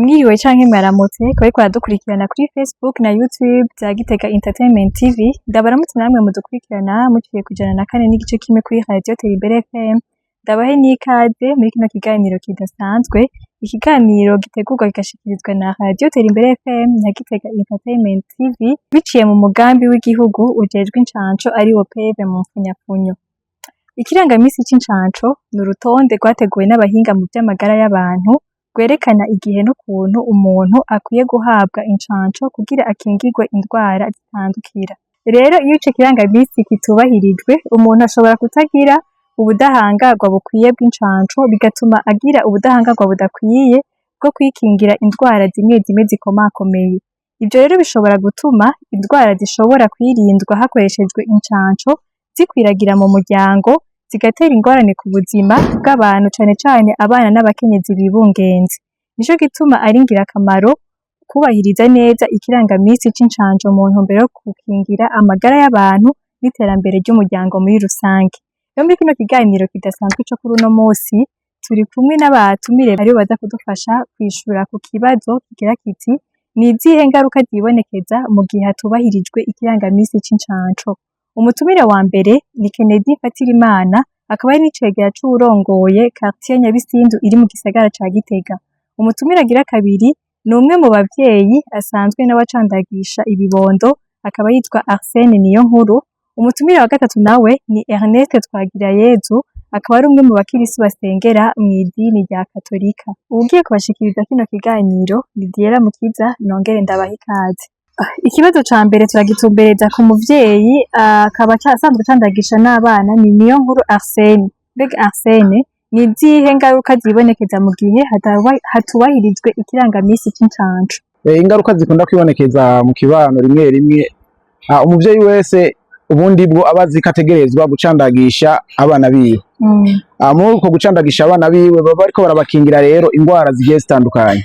Mwiriwe canke mwaramutse kubariko baradukurikirana kuri Facebook na YouTube za Gitega Entertainment TV. Ndabaramutse namwe mudukurikirana muciye ku 104.1 kuri Radio Terimbere FM. Ndabahe n'ikaze muri kino kiganiro kidasanzwe, ikiganiro gitegurwa kigashikirizwa na Radio Terimbere FM na Gitega Entertainment TV biciye mu mugambi w'igihugu ujejwe incanco, ariwo PEV mu mfunyapfunyo. Ikirangamisi c'incanco ni urutonde rwateguwe n'abahinga mu vy'amagara y'abantu, rwerekana igihe n'ukuntu umuntu akwiye guhabwa incanco kugira akingirwe indwara zitandukira. Rero iyo ico kirangamisi kitubahirijwe, umuntu ashobora kutagira ubudahangarwa bukwiye bw'incanco, bigatuma agira ubudahangarwa budakwiye bwo kwikingira indwara zimwe zimwe zikomakomeye. Ivyo rero bishobora gutuma indwara zishobora kwirindwa hakoreshejwe incanco zikwiragira mu muryango, zigatera ingorane ku buzima bw'abantu, cane cane abana n'abakenyezi bibungenze. Nico gituma ari ngirakamaro kubahiriza neza ikirangamisi c'incanco mu ntumbero yo gukingira amagara y'abantu n'iterambere ry'umuryango muri rusange. Rero muri kino kiganiro kidasanzwe co kuri uno musi, turi kumwe n'abatumire aribo baza kudufasha kwishura ku kibazo kigira kiti: "Ni izihe ngaruka zibonekeza mu gihe hatubahirijwe ikirangamisi c'incanco?" Umutumire wa mbere ni Kennedy Mfatirimana, akaba ari n'icegera c'uwurongoye quartier Nyabisindu iri mu gisagara ca Gitega. Umutumire agira kabiri ni umwe mu bavyeyi asanzwe nawe acandagisha ibibondo, akaba yitwa Arsène Niyonkuru. Umutumire wa gatatu nawe ni Ernest Twagirayezu, akaba ari umwe mu bakirisu basengera mw'idini rya Katolika. Uwugiye kubashikiriza kino kiganiro ni Diera Mukiza, nongere ndabaha ikaze. Ikibazo ca mbere turagitumbereza ku muvyeyi, akaba asanzwe acandagisha n'abana, ni Niyonkuru Arsène. Mbega Arsène, ni izihe ngaruka zibonekeza mu gihe hatubahirijwe ikirangamisi c'incanco? Ingaruka zikunda kwibonekeza mu kibano rimwe rimwe, umuvyeyi wese ubundi bwo aba azi ko ategerezwa gucandagisha abana biwe. Muri uko gucandagisha abana biwe, baba bariko barabakingira rero ingwara zigiye zitandukanye.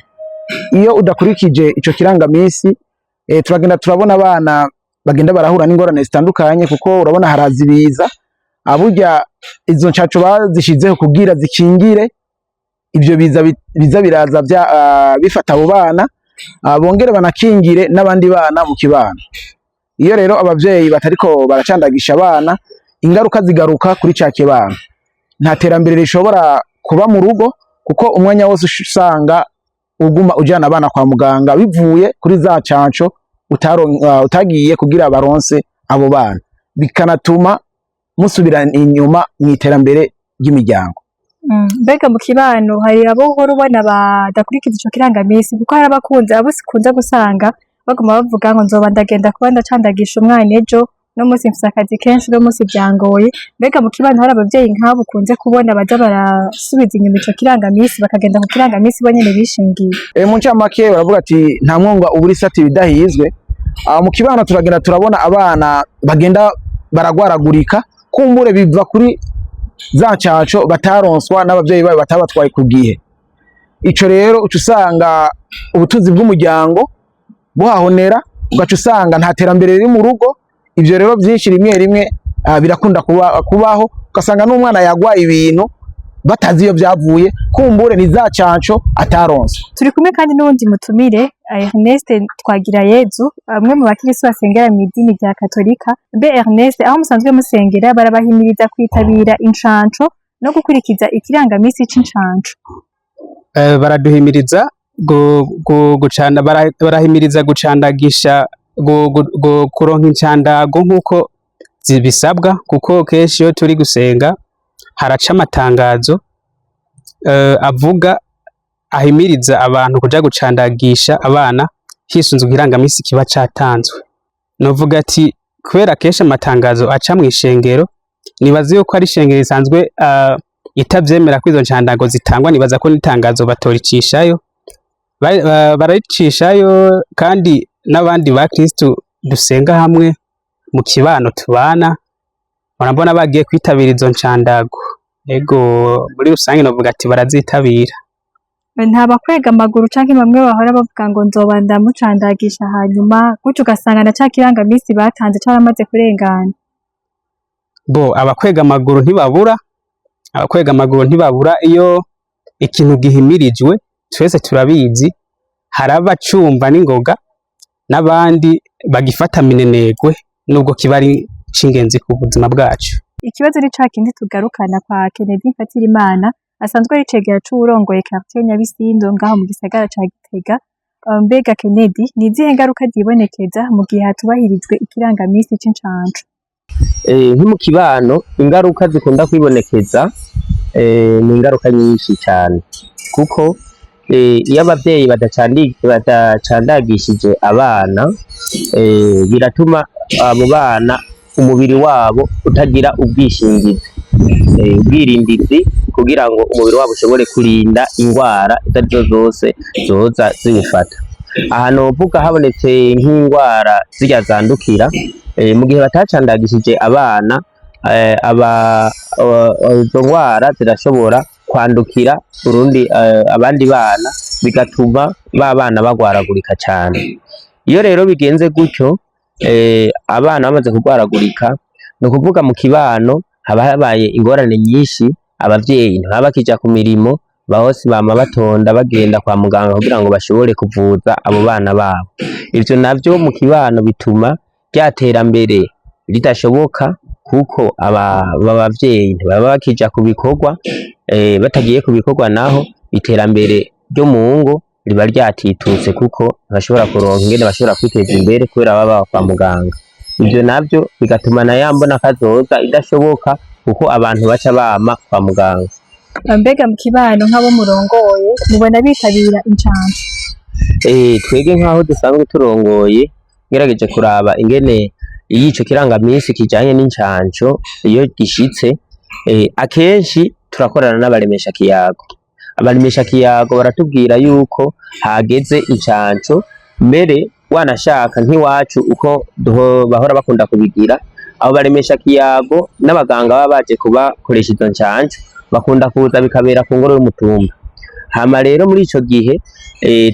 Iyo udakurikije ico kirangamisi, turagenda turabona abana bagenda barahura n'ingorane zitandukanye, kuko urabona haraza ibiza. Burya izo ncaco bazishizeho kugira zikingire ivyo biza biza biraza bifata abo bana, bongere banakingire n'abandi bana mu kibano. Iyo rero abavyeyi batariko baracandagisha abana, ingaruka zigaruka kuri ca kibano. Nta terambere rishobora kuba mu rugo, kuko umwanya wose usanga uguma ujana abana kwa muganga bivuye kuri za canco utagiye kugira baronse abo bana, bikanatuma musubira inyuma mw'iterambere ry'imiryango. Mbega mu kibano hari abo uhora ubona badakurikiza ico kirangamisi? Kuko hari abakunze, abo ukunze gusanga baguma bavuga ngo nzoba ndagenda kuba ndacandagisha umwana ejo, uno munsi mfise akazi kenshi, uno munsi vyangoye. Mbega mu kibano hari abavyeyi nk'abo ukunze kubona baza barasubiza inyuma ico kirangamisi, bakagenda ku kirangamisi bo nyene bishingiye? Mu ncamake baravuga ati nta mwonga ubura isati ibidahizwe. Mu kibano turagenda turabona abana bagenda baragwaragurika, kumbure biva kuri za ncaco bataronswa n'abavyeyi babo, batabatwaye ku gihe. Ico rero uca usanga ubutunzi bw'umuryango buhahonera, ugaca usanga nta terambere riri mu rugo. Ivyo rero vyinshi rimwe rimwe birakunda kubaho, ugasanga n'umwana yagwaye ibintu batazi iyo vyavuye, kumbure ni za canco ataronse. Turi kumwe kandi n'uwundi mutumire, Ernest Twagirayezu, umwe mu bakirisu basengera mw'idini rya Katolika. Mbe Ernest, aho musanzwe musengera barabahimiriza kwitabira incanco no gukurikiza ikirangamisi c'incanco? Baraduhimiriza gucanda, barahimiriza gucandagisha, kuronka incandago nk'uko zibisabwa, kuko kenshi iyo turi gusenga haraca amatangazo avuga, ahimiriza abantu kuja gucandagisha abana hisunzwe ikirangamisi kiba catanzwe. Novuga ati kubera kenshi amatangazo aca mw'ishengero, nibaza yuko ari ishengero risanzwe itavyemera ko izo ncandago zitangwa, nibaza ko n'itangazo batoricishayo. Bararicishayo kandi n'abandi bakristu dusenga hamwe mu kibano tubana, murabona bagiye kwitabira izo ncandago. Ego, muri rusange novuga ati barazitabira. Nta bakwega amaguru canke bamwe bahora bavuga ngo nzoba ndamucandagisha hanyuma, gutyo ugasanga na ca kirangamisi batanze caramaze kurengana? Bo abakwega amaguru ntibabura, abakwega amaguru ntibabura. Iyo ikintu gihimirijwe twese turabizi. Hari abacumva n'ingoga n'abandi bagifata minenegwe, nubwo kiba ari c'ingenzi ku buzima bwacu. Ikibazo ni ca kindi tugarukana kwa Kennedy Mfatirimana, asanzwe ari icegera c'uwurongoye quartier Nyabisindo ngaho mu gisagara ca Gitega. Mbega Kennedy, ni izihe ngaruka zibonekeza mu gihe hatubahirijwe ikirangamisi c'incanco? Nko mu kibano, ingaruka zikunda kwibonekeza ni ingaruka nyinshi cyane, kuko iyo abavyeyi badacandagishije abana, biratuma abo bana umubiri wabo utagira ubwishingizi, ubwirindizi, kugira ngo umubiri wabo ushobore kurinda ingwara izo arizo zose zoza ziwufata. Aha novuga habonetse nk'ingwara zirya zandukira, mu gihe batacandagishije abana, izo ngwara zirashobora kwandukira urundi abandi bana, bigatuma ba bana bagwaragurika cane. Iyo rero bigenze gutyo, abana bamaze kugwaragurika, ni ukuvuga mu kibano haba habaye ingorane nyinshi. Abavyeyi ntibaba bakija ku mirimo, bose bama batonda bagenda kwa muganga kugira ngo bashobore kuvuza abo bana babo. Ivyo navyo mu kibano bituma rya terambere ridashoboka, kuko aba bavyeyi ntibaba bakija ku bikorwa. Batagiye ku bikorwa naho, iterambere ryo mu ngo riba ryatitutse, kuko ntibashobora kuronka ingene bashobora kwiteza imbere kubera baba baba kwa muganga. Ivyo navyo bigatuma na ya mbona kazoza idashoboka, kuko abantu baca bama kwa muganga. Mbega mu kibano, nk'abo murongoye, mubona bitabira incanco? Twebwe nk'aho dusanzwe turongoye, ngerageje kuraba ingene iyo ico kirangamisi kijanye n'incanco iyo gishitse, akenshi turakorana n'abaremesha kiyago. Abaremesha kiyago baratubwira yuko hageze incanco. Mbere wanashaka nk'iwacu uko bahora bakunda kubigira, abo baremesha kiyago n'abaganga baba baje kubakoresha izo ncanco bakunda kuza bikabera ku ngoro y'umutumba. Hama rero muri ico gihe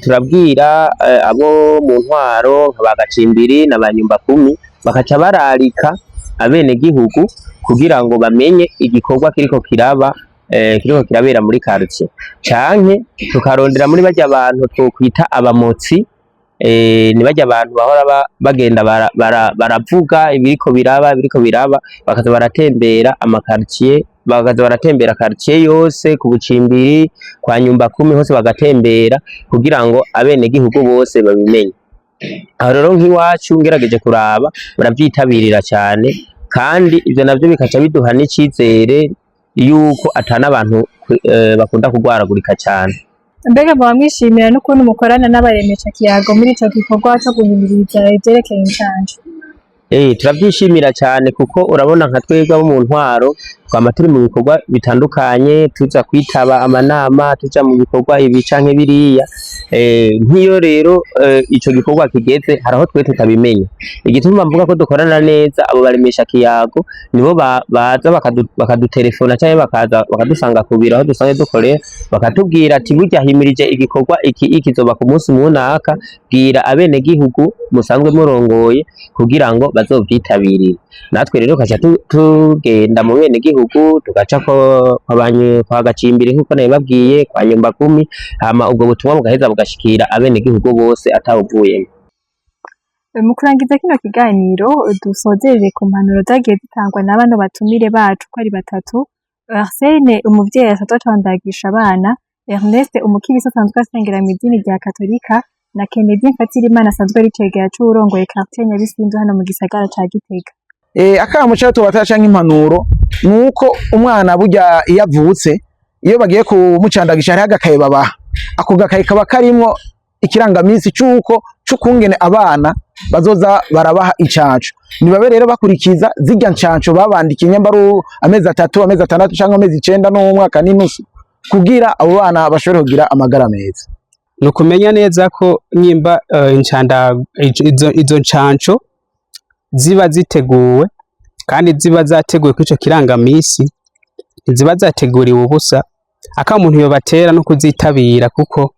turabwira abo mu ntwaro nka ba Gacimbiri na ba Nyumbakumi, bakaca bararika abenegihugu kugira ngo bamenye igikorwa kiriko kiraba, kiriko kirabera muri quartier, canke tukarondera muri barya bantu twokwita abamotsi. Ni barya bantu bahora bagenda baravuga ibiriko biraba, bakaza baratembera ama quartier, bakaza baratembera quartier yose, ku bucimbiri, kwa Nyumbakumi, hose bagatembera kugira ngo abenegihugu bose babimenye. Aho rero nk'iwacu ngerageje kuraba, baravyitabirira cyane, kandi ivyo navyo bikaca biduha n'icizere yuko ata n'abantu bakunda kugwaragurika cyane. Mbega muba mwishimira n'ukuntu mukorana n'abaremesha kiyago muri ico gikorwa co guhimiriza ivyerekeye incanco? Turavyishimira cyane, kuko urabona nka twebwe abo mu ntwaro twama turi mu bikorwa bitandukanye, tuza kwitaba amanama, tuja mu bikorwa ibi canke biriya. Nk'iyo rero ico gikorwa kigeze, hari aho twe tutabimenya. Igituma mvuga ko dukorana neza, abo baremesha kiyago nibo baza bakadutelefona canke bakaza bakadusanga ku biro aho dusanzwe dukorera, bakatubwira ati: "Burya himirije igikorwa iki, kizoba ku munsi munaka, bwira abenegihugu musanzwe murongoye kugira ngo bazovyitabirire." Natwe rero tugaca tugenda mu benegihugu, tugaca ko kwa Gacimbiri nk'uko nabibabwiye, kwa Nyumbakumi, hama ubwo butumwa bugaheza bugashikira abenegihugu bose atawuvuyemo. Mu kurangiza kino kiganiro, dusozerere ku mpanuro zagiye zitangwa na bano batumire bacu ko ari batatu: Arsene, umuvyeyi asanzwe acandagisha abana, Ernest, umukirisu asanzwe asengera mw'idini rya Katolika, na Kennedy Mfatirimana, asanzwe ari icegera c'uwurongoye quartier Nyabisindu hano mu gisagara ca Gitega. Akamo cyo tubatera canke impanuro nuko umwana burya iyo avutse, iyo bagiye kumucandagisha, hariho agakaye babaha. Ako gakaye kaba karimwo ikirangaminsi c'uko c'ukungene abana bazoza barabaha incanco. Nibabe rero bakurikiza zirya ncanco babandikiye, nyamba ari amezi 3, amezi 6 canke amezi 9 n'umwaka n'inusu, kugira abo bana bashobore kugira amagara meza. Ni ukumenya neza ko nyimba incanda izo ncanco ziba ziteguwe kandi ziba zateguwe kuri ico kirangamisi, ntiziba zateguriwe ubusa. Aka umuntu yobatera no kuzitabira, kuko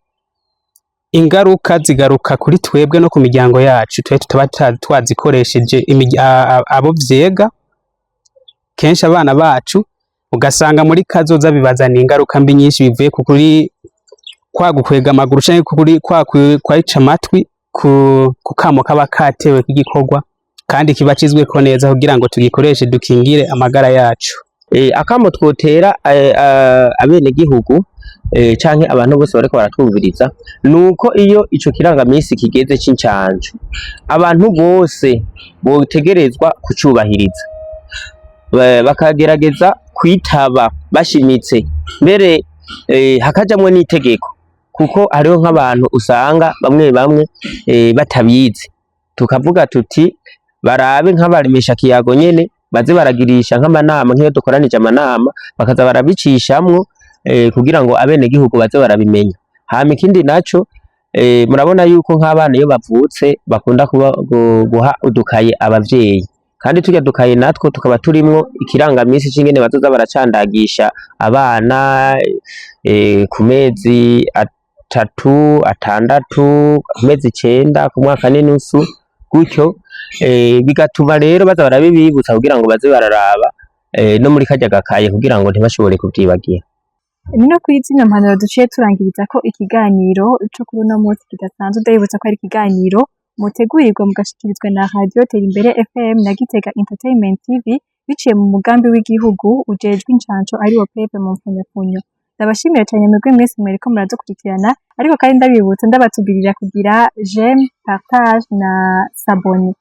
ingaruka zigaruka kuri twebwe no ku miryango yacu twe tutaba twazikoresheje. Abo vyega kenshi abana bacu, ugasanga muri kazoza bibazaniye ingaruka mbi nyinshi bivuye ku kuri. Kwa gukwega amaguru canke kuri kwa kwayica amatwi ku kamo kaba katewe k'igikorwa kandi kiba cizweko neza kugira ngo tugikoreshe, dukingire amagara yacu. Akamo twotera abenegihugu canke abantu bose bariko baratwumviriza, nuko iyo ico kirangamisi kigeze c'incanco, abantu bose botegerezwa kucubahiriza, bakagerageza kwitaba bashimitse mbere, hakajamwo n'itegeko, kuko hariho nk'abantu usanga bamwe bamwe batabizi. Tukavuga tuti barabe nk'abaremesha kiyago nyene, baze baragirisha nk'amanama, nk'iyo dukoranije amanama bakaza barabicishamwo, kugira ngo abenegihugu baze barabimenya. Hama ikindi naco, murabona yuko nk'abana iyo bavutse bakunda kuba guha udukaye abavyeyi, kandi turya dukaye natwo tukaba turimwo ikirangamisi c'ingene bazoza baracandagisha abana, ku mezi 3, 6, ku mezi 9, ku mwaka n'inusu gutyo. Bigatuma rero baza barabibibutsa kugira ngo baze bararaba no muri karya gakaye kugira ngo ntibashobore kuvyibagira. Ni no kuri zino mpanuro duciye turangiriza ko ikiganiro co kuri uno munsi kidasanzwe. Ndabibutsa ko ari ikiganiro mutegurirwa mugashikirizwa na Radio Terimbere FM na Gitega Entertainment TV, biciye mu mugambi w'igihugu ujejwe incanco, ari wo PEP mu mfunyapfunyo. Ndabashimiye cane mwebwe mwese mwariko muradukurikirana, ariko kandi ndabibutsa, ndabatubwirira kugira j'aime, partage na s'abonner.